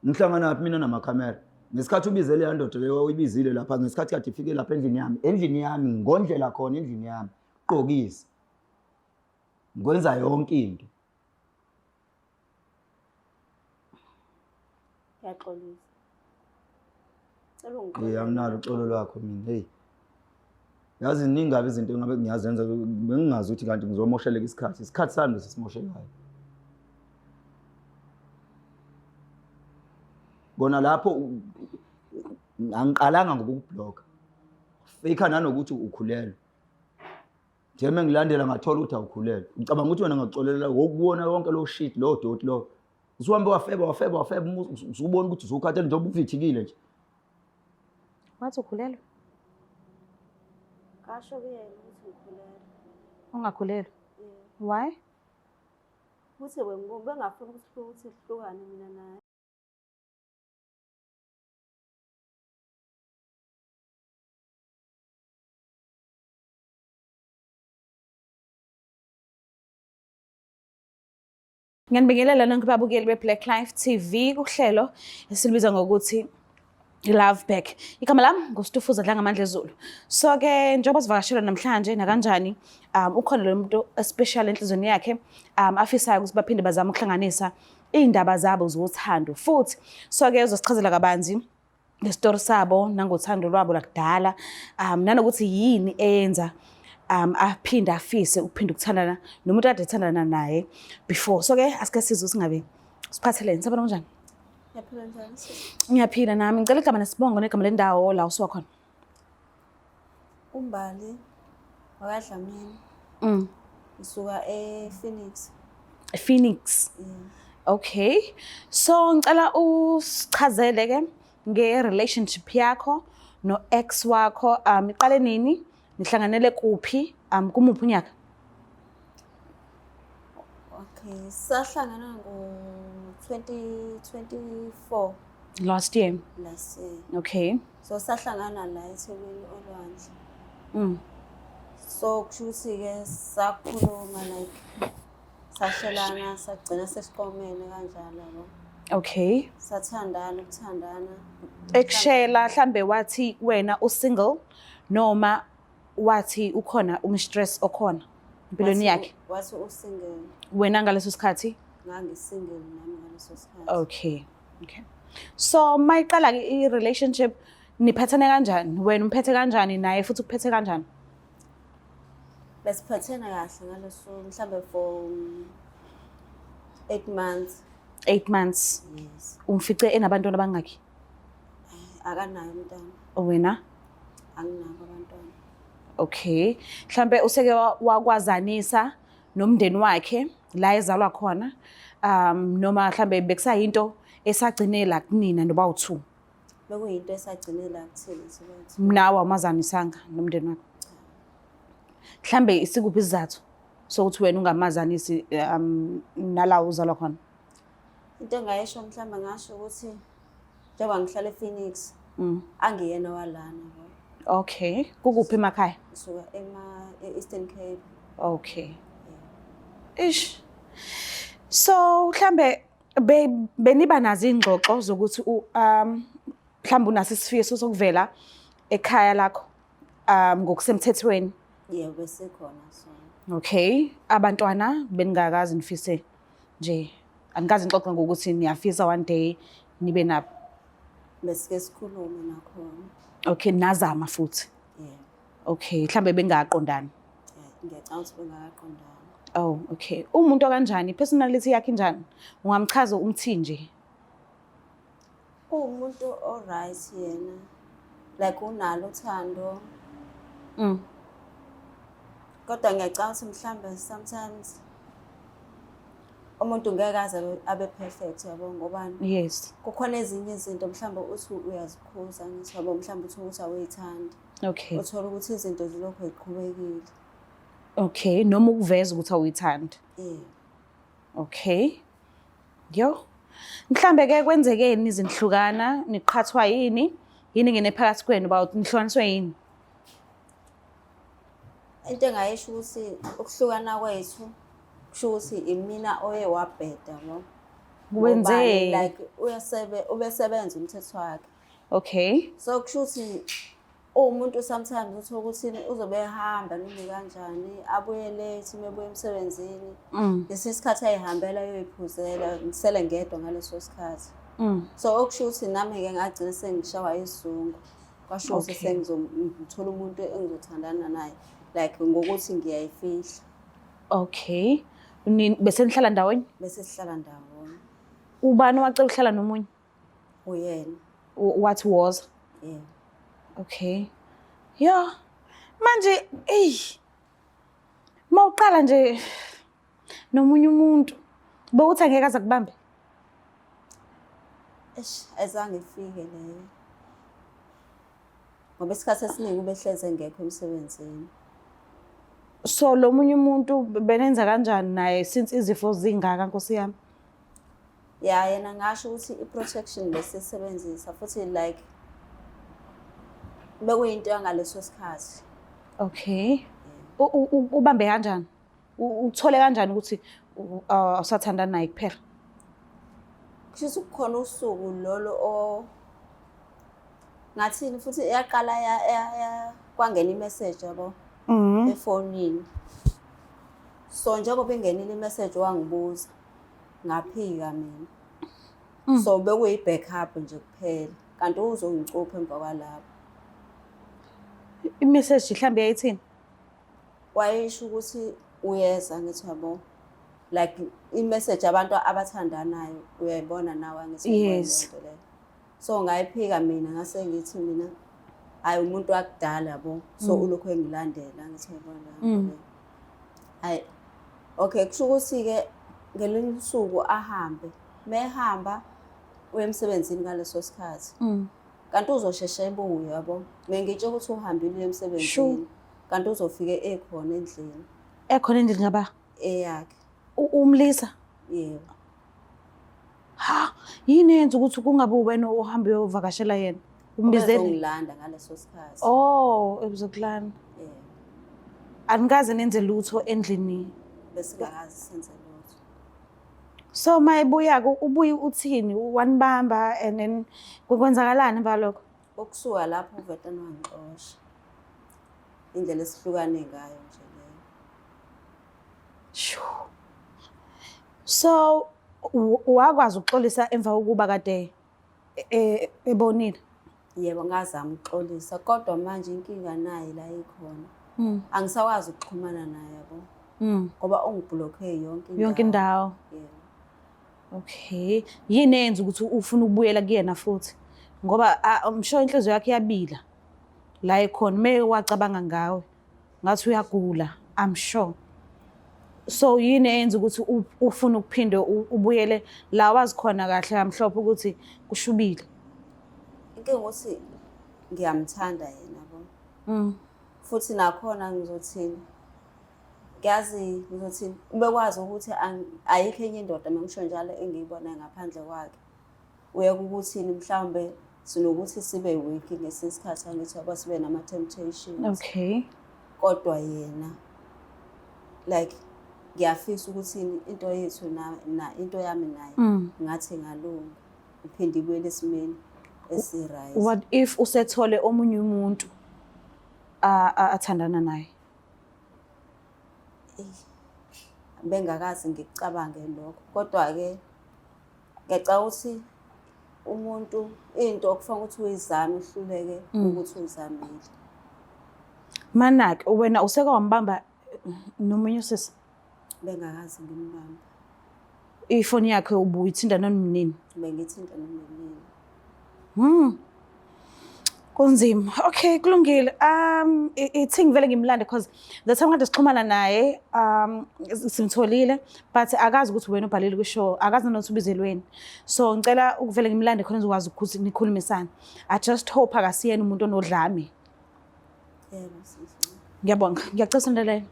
Ngihlanganaphi mina namakhamera? Ngesikhathi ubize leya ndoda leyo oyibizile lapha, ngesikhathi kade ifike lapha endlini yami, endlini yami ngondlela khona endlini yami, qokisa. Ngikwenza yonke into. Ngiyaxolisa. Cela Hey, ungixolele. anginalo uxolo lwakho mina. Hey. Yazi ziningi kabi izinto engabe ngiyazenza bengingazi ukuthi kanti ngizomosheleka isikhathi. Isikhathi sami lesi simoshekayo. Kona lapho angiqalanga ngokukublock. Fake nanokuthi ukhulelwe. Nje mengilandela ngathola ukuthi awukhulelwe. Ngicabanga ukuthi wena ngakuxolela ngokubona yonke lo shit lo doti lo. Usuhambe wafeba wafeba wafeba usubona ukuthi usukhathele njengoba uvithikile nje. Wathi ukhulelwe? Ngasho kuyena ukuthi ngikhulelwe. Ungakhulelwe? Yeah. Why? Ukuthi bengafuni ukuthi sihlukane mina naye. Ngiyanibingelela nonke babukeli be-Black Life TV kuhlelo esilibiza ngokuthi Love Back. Igama lami nguStufuza Dlangamandla Zulu. So ke njengoba sivakashelwa namhlanje nakanjani ukhona lo muntu especial enhlizweni yakhe afisayo ukuthi baphinde bazame ukuhlanganisa iy'ndaba zabo zothando futhi. So ke uzosichazela kabanzi ngesitori sabo nangothando lwabo lakudala nanokuthi yini eyenza aphinde afise ukuphinda ukuthandana nomuntu kade ethandana naye before. So ke asike sizwe singabe siphathelene. Sabona kunjani? Ngiyaphila njani sisi? Ngiyaphila nami. Ngicela igama nesibongo negama lendawo la usuka khona. UMbali wakaDlamini. Ngisuka ePhoenix. Phoenix. Yeah. Okay. So ngicela usichazele ke nge-relationship yakho no-ex wakho iqale nini, nihlanganele kuphi, kumuphi unyaka? Okay, sahlangana ngo-2024. Last year. Last year. Okay. So sahlangana la eThekwini olwandle. So kusho ukuthi-ke sakhuluma like sashelana sagcina sesiqomene kanjalo yabo. Okay. Sathandana ukuthandana. Ekushela mhlambe wathi wena u-single noma wathi ukhona umstress okhona empilweni yakhe? Wathi u-single. Wena ngaleso sikhathi? Ngangi-single nami ngaleso sikhathi. Okay. Okay. So mayiqala ke i-relationship niphathane kanjani? Wena umphethe kanjani naye futhi ukuphethe kanjani? Besiphathene kahle ngaleso mhlambe for 8 months. 8 months. Yes. Umfice enabantwana abangaki? Akanayo umntwana. Wena? Anginabo abantwana. Okay. Mhlambe useke wakwazanisa nomndeni wakhe la ezalwa khona noma mhlambe bekusayinto esagcine la kunina noba u2. Bekuyinto esagcine la kuthina sibawu-2. Nawe awumazanisanga nomndeni wakho? Mhlambe isikuphi isizathu sokuthi wena ungamazanisi nala uzalwa khona? Into engayisho mhlambe ngasho ukuthi njengoba ngihlala ePhoenix angiyena walana. Okay. Kukuphi emakhaya? Ngisuka e-Eastern Cape. Okay. Ish. So mhlambe beniba nazo ingxoxo zokuthi mhlambe unaso isifiso sokuvela ekhaya lakho ngokusemthethweni? Yebo, besikhona so. Okay. Abantwana beningakazi nifise nje, anikaze nixoxe ngokuthi niyafisa one day nibe nabo? Besike sikhulume nakhona. Okay, nazama futhi. Yeah. Okay, mhlambe bengaqondani. Yeah, ngiyacabanga ukuthi bengaqondani. Oh, okay. Umuntu kanjani? Personality yakhe injani? Ungamchaza umthi nje? Uwumuntu o right yena. Like unalo uthando. Kodwa ngiyacabanga ukuthi mhlambe sometimes umuntu ngeke aze abe perfect yabo ngoba Yes. Kukhona ezinye izinto mhlambe uthi uyazikhuza ngithi yabo mhlambe uthi ukuthi awuyithandi. Okay. Uthola ukuthi izinto zilokhu ziqhubekile. Okay, noma ukuveza ukuthi awuyithandi. Yeah. Okay. Yo. Mhlambe ke kwenzekeni izinhlukana, niqhathwa yini? Yini ngene phakathi kwenu ba nihlukaniswe yini? Into engayisho ukuthi ukuhlukana kwethu kusho ukuthi imina oye wabheda lo. Wenze Ngobani, like uyasebe ubesebenza umthetho wakhe. Okay. So kusho ukuthi uwumuntu sometimes uthola ukuthi uzobe ehamba noma kanjani abuye late uma ebuya emsebenzini. Ngesinye isikhathi ayihambela ayoyiphuzela ngisele ngedwa ngaleso sikhathi. So okusho ukuthi nami-ke ngagcina sengishawa isizungu. Kwasho ukuthi sengizomthola umuntu engizothandana naye like ngokuthi ngiyayifihla. Okay. Bese nihlala ndawonye? Bese sihlala ndawonye. Ubani owacela ukuhlala nomunye? Uyena. Wathi woza. Yeah. Okay. Yeah. Manje ey mawuqala nje nomunye umuntu bowuthi angeke aze akubambe. Eish, ayizange ifike leyo. Ngoba isikhathi esiningi ubehleze engekho emsebenzini. So lo munye umuntu benenza kanjani naye since izifo zingaka Nkosi yami? Ya yena ngasho ukuthi i-protection besisebenzisa futhi like bekuyinto yangaleso sikhathi. Okay. Ubambe kanjani? Uthole kanjani ukuthi awusathandani naye kuphela? Kusho ukuthi kukhona usuku lolo o ngathini futhi yaqala kwangena i-message yabo efonini. So njengoba ingenile i-message wangibuza ngaphika mina. So bekuyi-backup nje kuphela kanti uzongicupha emva kwalapho. I-message mhlambe yayithini? Wayesho ukuthi uyeza ngithi yabo like i-message abantu abathandanayo uyayibona nawe angithi uyayibona leyo nto leyo. So ngayiphika mina ngase ngithi mina hayi umuntu wakudala yabo so ulokhu engilandela ngithi uyayibona leyo nto leyo. Hayi okay kusho ukuthi-ke ngelinye usuku ahambe mehamba uye emsebenzini ngaleso sikhathi. Kanti uzosheshe ebuye yabo. Bengitshe ukuthi uhambile uye emsebenzini. Kanti uzofike ekhona endlini. Ekhona endlini ngaba? Eyakhe. Umlisa? Yebo. Ha, yini eyenza ukuthi kungabe wena ohambe uyovakashela yena? Umbizele? Ubezongilanda ngaleso sikhathi. Oh, ebezokulanda. Yebo. Anikaze nenze lutho endlini? Besingakaze senze lutho. So mayebuya ubuye uthini? Wanibamba and then kwenzakalani emva lokho? Ukusuka lapho uVetani wangixosha. Indlela esihlukane ngayo nje leyo. Sure. So wakwazi ukuxolisa emva kokuba kade ebonile? Yebo, ngazama ukuxolisa kodwa manje inkinga naye la ikhona. Angisakwazi ukuxhumana naye yabo. Ngoba ungibhlokhe yonke indawo. Yonke indawo. Yebo. Okay. Yini eyenza ukuthi ufune ukubuyela kuyena futhi? Ngoba I'm sure inhliziyo yakhe iyabila la ekhona me wacabanga ngawe ngathi uyagula, I'm sure. So yini eyenza ukuthi ufune ukuphinde ubuyele la wazi khona kahle kamhlophe ukuthi kushubile? Inkinga ukuthi ngiyamthanda yena yabo. Futhi nakhona ngizothini? Ngiyazi ngizothini ubekwazi ukuthi ayikho enye indoda mengisho njalo engiyibona ngaphandle kwakhe. Uye kukuthini mhlawumbe sinokuthi sibe weak ngesinye isikhathi angithi yabo sibe nama temptations. Okay. Kodwa yena like ngiyafisa ukuthi into yethu na into yami naye ngathi ngalunga iphinde ibuyele esimeni esi-right. What if usethole omunye umuntu athandana naye? Bengakazi ngikucabange lokho kodwa ke ngiyacabanga ukuthi umuntu into okufanele ukuthi uyizame uhluleke ukuthi uyizamile. Manake wena useke wambamba nomunye usisi? Bengakazi ngimbamba. Ifoni yakhe ubuyithinta noma nini? Bengithinta noma nini. Kunzima. Okay, kulungile. Ithi ngivele ngimlande because the time kade sixhumana naye simtholile but akazi ukuthi wena ubhalile kwi-show, akazi nokuthi ubizelweni. So ngicela ukuvele ngimlande khona uzokwazi ukuthi nikhulumisane. I just hope akasiyena umuntu onodlame. Yebo, sisi. Ngiyabonga. Ngiyacela sondelele.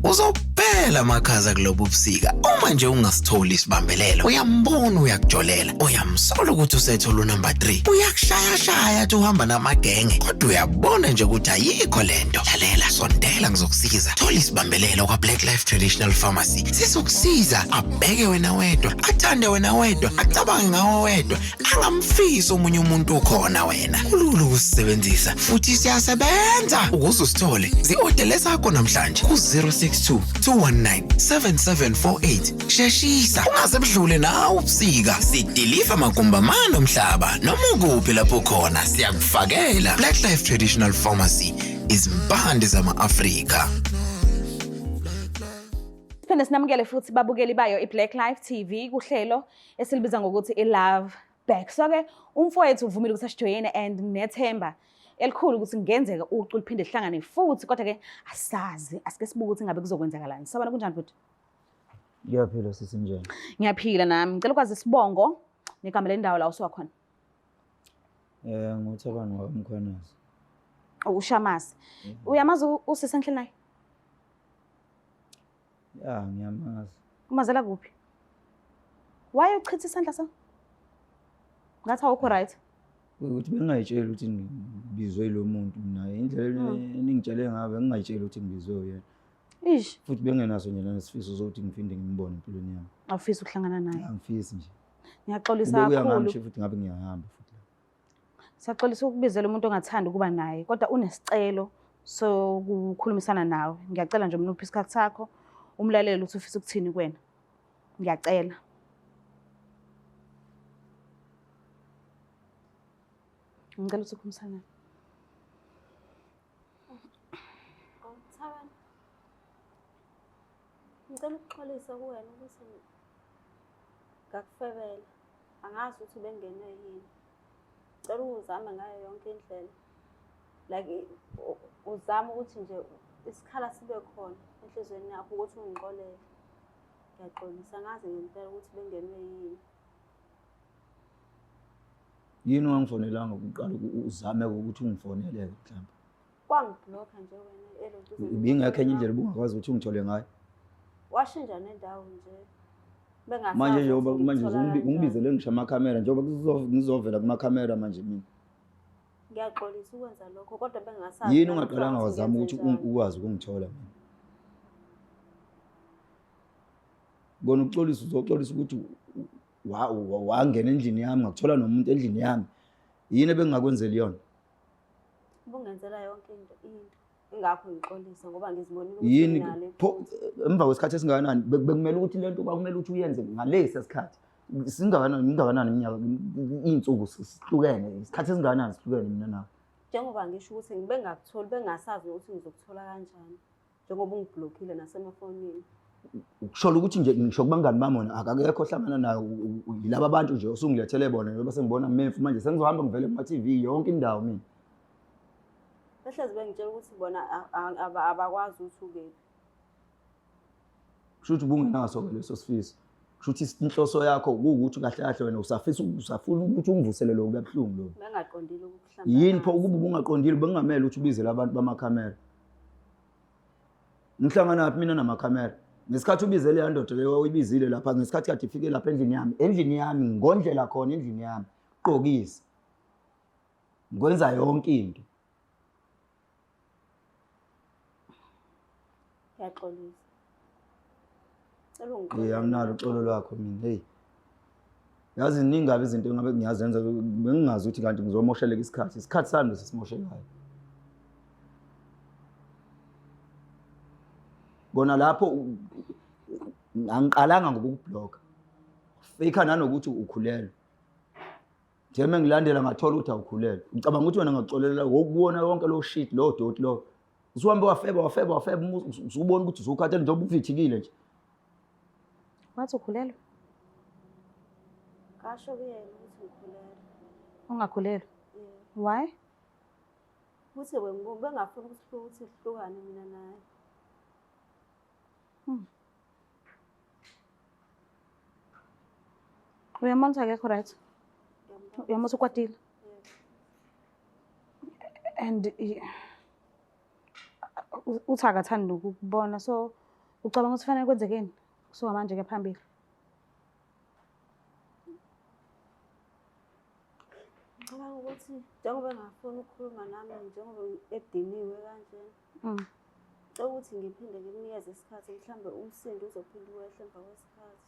Uzobheka Ngempela amakhaza kulobu busika uma nje ungasitholi isibambelelo uyambona uyakujolela uyamsola ukuthi usethola unumber 3 uyakushayashaya athi uhamba namagenge kodwa uyabona nje ukuthi ayikho lento lalela sondela ngizokusiza thola isibambelelo kwa-Black Life Traditional Pharmacy sizokusiza abheke wena wedwa athande wena wedwa acabange ngawe wedwa angamfisi omunye umuntu ukhona wena kulula ukusisebenzisa futhi siyasebenza ukuze usithole zi-odele sakho namhlanje ku-062 219 7748 sheshisa ungaze budlule nawe ubusika sidiliva magumbi amane omhlaba noma ukuphi lapho khona siyakufakela Black Life Traditional Pharmacy izimpande zama-Afrika. Siphinde sinamukele futhi babukeli bayo i-Black Life TV kuhlelo esilibiza ngokuthi i-Love Back. So-ke umfowethu uvumile ukuthi asijoyine and nginethemba elikhulu ukuthi kungenzeka ucu liphinde lihlangane futhi kodwa-ke asazi asike sibuke ukuthi ngabe kuzokwenzakalani. Sabona kunjani bhuti? Ngiyaphila sisi njani? Ngiyaphila nami. Ngicela ukwazi isibongo negama lendawo la usuka khona. Eh nguThabani waMkhwanazi. UShamasi. Uyamazi usisi engihleli naye? Ya ngiyamazi. Umazela kuphi? Why uchitha isandla sakho? Ngathi awukho right. Ukuthi bengingayitsheli ukuthi ngibizwe lo muntu mina indlela eningitshele ngayo bengingayitsheli ukuthi ngibizwe uyena. Ish, Futhi bengenaso nje nesifiso sokuthi ngiphinde ngimbone empilweni yami. awufisi ukuhlangana naye. Angifisi nje. Ngiyaxolisa Kube kuya ngami kakhulu. nje futhi ngabe ngiyahamba futhi. Siyaxolisa ukubizela umuntu ongathandi ukuba naye, kodwa unesicelo sokukhulumisana nawe. Ngiyacela nje umnuphi isikhathi sakho, umlalele ukuthi ufisa ukuthini kuwena. Ngiyacela. Ngicela ukuthi ukhulumisane naye. Oh, Thabani. Ngicela ukuxolisa kuwena ukuthi ngakufebela. Angazi ukuthi bengenwe yini. Ngicela uzame ngayo yonke indlela. Like uzame ukuthi nje isikhala sibe khona enhliziyweni yakho ukuthi ungixolele. Ngiyaxolisa angazi ngempela ukuthi bengenwe yini. Yini ungangifonelanga kuqala uzame ukuthi ungifonele mhlawumbe? Wangibhlokha nje wena elokuzeni. Ibingekho enye indlela ubungakwazi ukuthi ungithole ngayo. Washintsha nendawo nje. Bengasazi Manje njengoba ukuthi manje ngikuthola kanjani. ungibizele ngisho amakhamera njengoba ngizovela kumakhamera manje mina. Ngiyaxolisa ukwenza lokho kodwa bengasazi. Yini nami ungaqalanga ukuthi wazama ukuthi ngenze njani. ukwazi ukungithola mina? Kona ukuxolisa uzoxolisa ukuthi wangena endlini yami ngakuthola nomuntu endlini yami. Yini ebengingakwenzeli yona? Ubungenzela yonke into into. Ingakho ngixolisa ngoba ngizibonile ukuthi Yini nginalo pho iphutha. emva kwesikhathi esingakanani bekumele ukuthi lento kwakumele ukuthi uyenze ngalesi sikhathi. Singakanani ingakanani iminyaka iy'nsuku sihlukene isikhathi esingakanani sihlukene mina nawe. Njengoba ngisho ukuthi ngibengakutholi bengasazi nokuthi ngizokuthola kanjani. Njengoba ungiblockile nasemafonini. Ukushola ukuthi nje ngisho kubangani bami wona akakekho ohlangana nayo yilaba bantu nje osungilethele bona njengoba sengibona memfu manje sengizohamba ngivele kuma-TV yonke indawo mina. Behlezi bengitshela ukuthi bona abakwazi ukuthi ukephi. Kusho ukuthi ubungenaso-ke leso sifiso. Kusho ukuthi inhloso yakho kuwukuthi kahle kahle wena usafisa usafuna ukuthi ungivusele lokhu kuyabuhlungu lokhu. Bengaqondile ukukuhlamba. Yini pho ukuba ubungaqondile bekungamele ukuthi ubizele abantu bamakhamera. Ngihlanganaphi mina namakhamera? Ngesikhathi ubizele leya ndoda leyo oyibizile lapha ngesikhathi kade ifike lapha endlini yami ngondlela khona endlini yami qokisa. Ngikwenza yonke into. Ngiyaxolisa. Cela ungixolele. Hey anginalo uxolo lwakho mina. Hey. Yazi ningabi izinto engabe ngiyazenza bengingazi ukuthi kanti ngizomosheleka isikhathi. Isikhathi sami lesi simoshekayo. Kona lapho angiqalanga ngokukubhlocka. Fake nanokuthi ukhulelwe. Nje mengilandela ngathola ukuthi awukhulelwe. Ucabanga ukuthi wena ngakuxolela ngokuwona yonke lo shit lo doti lo. Usuhambe wafeba wafeba wafeba usubona ukuthi usukhathele njengoba uvithikile nje. Wathi ukhulelwe? Ngasho kuyena ukuthi ngikhulelwe. Ungakhulelwe? Yeah. Why? Ukuthi bengafuni ukuthi sihlukane mina naye. Uyambona ukuthi akekho right? Ngiyambona. Uyambona ukuthi ukwatile? Yeah. And uthi akathandi nokukubona so Ucabanga ukuthi kufanele kwenzekeni kusuka manje ke phambili? Ngicabanga ukuthi njengoba engafuni ukukhuluma nami njengoba ediniwe kanje. Ngicela ukuthi ngiphinde ngimnikeze isikhathi mhlawumbe umsindo uzophinde wehle emva kwesikhathi.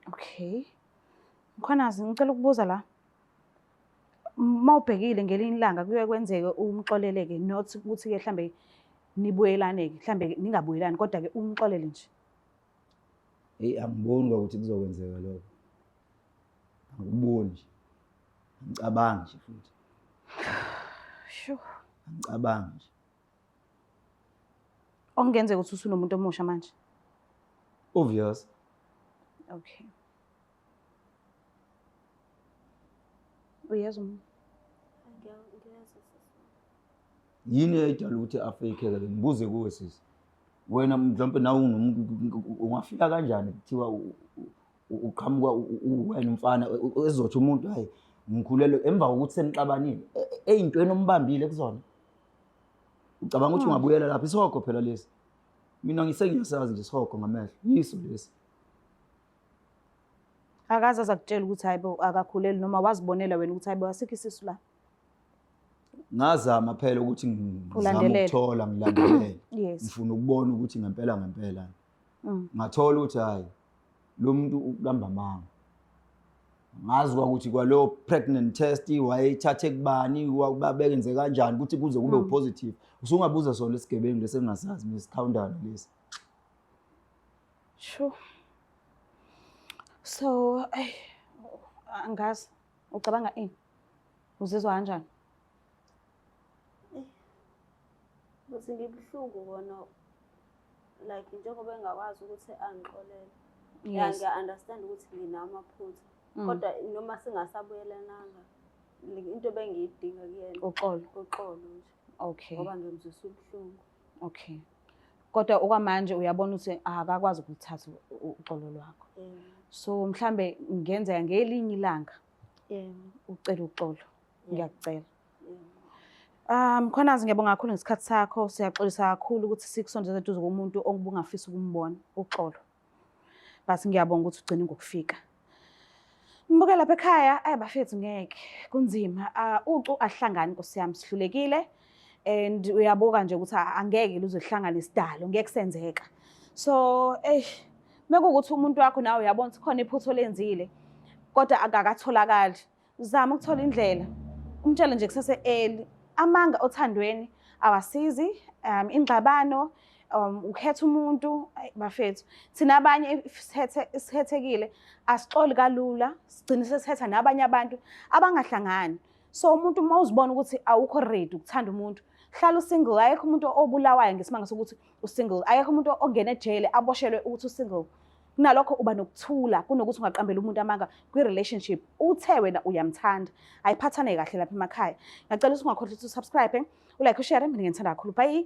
Okay. Mkhwanazi, ngicela ukubuza la. Uma ubhekile ngelinye ilanga kuye kwenzeke umxolele-ke not ukuthi-ke mhlambe nibuyelane-ke mhlambe ningabuyelani kodwa-ke umxolele nje. Eyi angiboni kwakuthi kuzokwenzeka lokho. Angikuboni nje. Angicabangi nje futhi. Sure. Angicabangi nje. Okungenzeka ukuthi usunomuntu omusha manje. Obvious. Okay. Uyezwa umuntu? Ngiyezwa sisi. Yini eyayidala ukuthi afake ke ngibuze kuwe sisi. Wena mhlawumbe nawe unomuntu ungafika kanjani kuthiwa uqhamuka uwena umfana ezothi umuntu hayi ngikhulelwe emva kokuthi senixabanile eyintweni ombambile kuzona. Ucabanga ukuthi ungabuyela lapha isihogo phela lesi. Mina ngisengiyasazi nje isihogo ngamehlo. Yiso lesi. Akaze azakutshela ukuthi hayi bo akakhuleli noma wazibonela wena ukuthi hayi bo asikho isisu la. Ngazama phela ukuthi ngizame Ulandelele. ukuthola ngilandelele. Yes. Ngifuna ukubona ukuthi ngempela ngempela. Ngathola ukuthi hayi lo muntu uqamba amanga. Ngazi ukuthi kwalo pregnant test wayithathe kubani babenze kanjani ukuthi kuze kube positive. Usungabuza sona lesigebengu lesengasazi nesikhawundana lesi. Sure. So, ay angazi ucabanga ini? Uzizwa kanjani? Ukuthi ngibuhlungu kona like njengoba engakwazi ukuthi angixolele. Ya Yes. ngiya-understand ukuthi nginawo amaphutha. Kodwa noma singasabuyelananga into ebengiyidinga kuyena Uxolo. uxolo nje Okay. ngoba ngimzwisa ubuhlungu. Okay. Kodwa okwamanje uyabona ukuthi akakwazi ukuthatha uxolo lwakho. Yebo. So mhlambe ngenzeka ngelinye ilanga Yebo. ucela uxolo. Ngiyakucela. Yebo. Mkhwanazi ngiyabonga kakhulu ngesikhathi sakho. Siyaxolisa kakhulu ukuthi sikusondeze eduze komuntu obungafisa ukumbona. Uxolo. But ngiyabonga ukuthi ugcine ngokufika. Mbuke lapha ekhaya, ayi bafethu ngeke kunzima. Ucu ahlangani Nkosi yami sihlulekile and uyabuka nje ukuthi angeke luze lihlangane isidalo, ngeke kusenzeka. So, mekuwukuthi umuntu wakho nawe uyabona ukuthi khona iphutha olenzile kodwa akakatholakali. Zama ukuthola indlela. Umtshele nje kusase early. Amanga othandweni awasizi, ingxabano, ukhetha umuntu, ayi bafethu. Thina abanye if sihethekile asixoli kalula, sigcine sesithetha nabanye abantu abangahlangani. So umuntu uma uzibona ukuthi awukho ready ukuthanda umuntu, hlala usingle. Akekho umuntu obulawayo ngesimanga sokuthi usingle. Akekho umuntu ongena ejele aboshelwe ukuthi usingle. Kunalokho uba nokuthula kunokuthi ungaqambela umuntu amanga kwi-relationship. Uthe wena uyamthanda, ayiphathane kahle lapha emakhaya. Ngiyacela ukuthi ungakhohlwa ukuthi usubscribe, ulike, ushare. Mina ngiyithanda kakhulu. Bye.